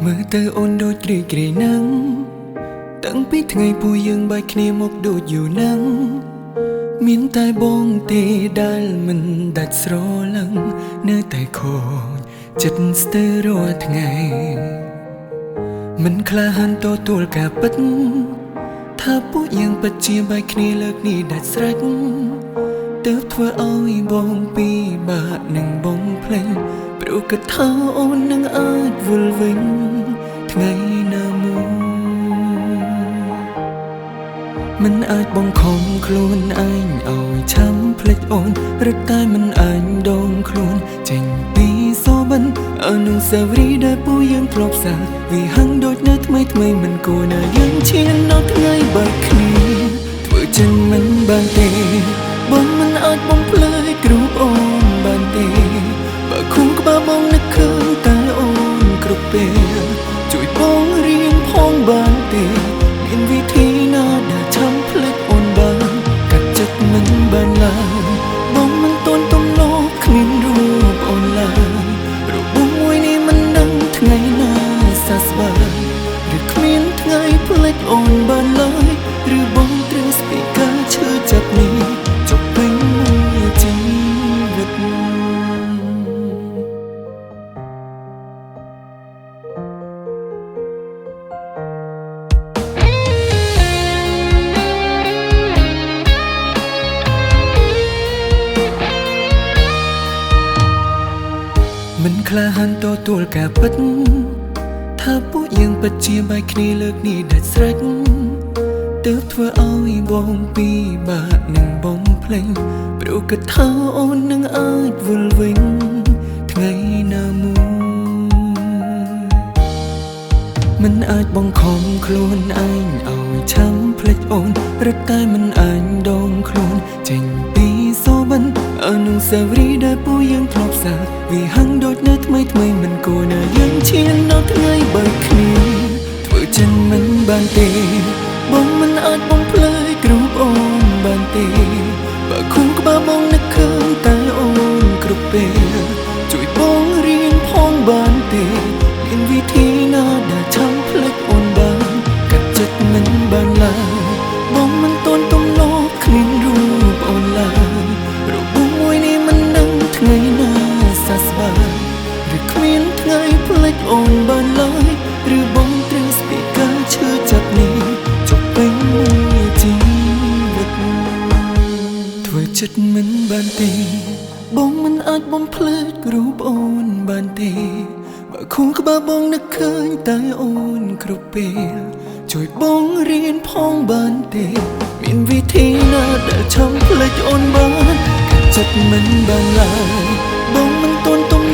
មើលទៅអូនដូចគ្រីគ្រីនឹងតាំងពីថ្ងៃពួកយើងបែកគ្នាមកដូចយូរនឹងមានតែបងទេដែលមិនដាច់ស្រឡឹងនៅតែខូចចិត្តស្ទើររាល់ថ្ងៃមិនក្លាហានទទួលការពិតថាពួកយើងពិតជាបែកគ្នាលើកនេះដាច់ស្រេចទើបធ្វើឲ្យបងពិបាកនឹងបំភ្លេចព្រោះគិតថាអូននឹងអាចវិលវិញថ្ងៃណាមួយមិនអាចបង្ខំខ្លួនឯងឲ្យឆាំភ្លេចអូនរត់តែមិនអាចដងខ្លួនចេញពីសូបិនអនុស្សាវរីយ៍ដែលពួកយើងធ្លាប់សាវាហាំងដូចនៅថ្មីថ្មីមិនគួរណាយើងឈានដល់ថ្ងៃបែកគ្នាធ្វើចឹងមិនបានទេបងមិនអាចបំភ្លេចរូបអូនបានទេបើខួរក្បាលបងនឹកឃើញតែអូនគ្រប់ពេលជួយបងរៀនផងបានទេមានវិធីណាដែលឆាំភ្លេចអូនបានកាត់ចិត្តមិនបានឡើយបងមិនទាន់ទំលោះគ្មានរូបអូនឡើយរបួសមួយនេះមិនដឹងថ្ងៃណាសះស្បើយឬគ្មានថ្ងៃភ្លេចអូនបានឡើយឬបងត្រូវស្ពីការឈឺចាប់នេះចុកពេញមួយជីវិតមិនក្លាហានទទួលការពិតថាពួកយើងពិតជាបែកគ្នាលើកនេះដាច់ស្រេចទើបធ្វើឲ្យបងពិបាកនឹងបំភ្លេចព្រោះគិតថាអូននឹងអាចវិលវិញថ្ងៃណាមួយមិនអាចបង្ខំខ្លួនឯងឲ្យឆាំភ្លេចអូនរត់តែមិនអាចដងខ្លួនចេញពីសូបិនអនុស្សាវរីយ៍ដែលពួកយើងធ្លាប់សាវាហាំងដូចនៅថ្មីថ្មីមិនគួរណាយើងឈានដល់ថ្ងៃបែកគ្នាធ្វើចឹងមិនបានទេបងមិនអាចបំភ្លេចរូបអូនបានទេបើខួរក្បាលបងនឹកឃើញតែអូនគ្រប់ពេលជួយបងរៀនផងបានទេមានវិធីណាដែលឆាំភ្លេចអូនបានកាត់ចិត្តមិនបានឡើយបងមិនទាន់ទំលោះគ្មានរូបអូនឡើយរបួសមួយនេះមិនដឹងថ្ងៃណាសះស្បើយឬគ្មានថ្ងៃភ្លេចអូនបានឡើយឬបងត្រូវស្ពីការឈឺចាប់នេះចុកពេញមួយជីវិតធ្វើចិត្តមិនបានទេបងមិនអាចបំភ្លេចរូបអូនបានទេបើខួរក្បាលបងនឹកឃើញតែអូនគ្រប់ពេលជួយបងរៀនផងបានទេមានវិធីណាដែលឆាំភ្លេចអូនបានកាត់ចិត្តមិនបានឡើយបងមិនទាន់ទំ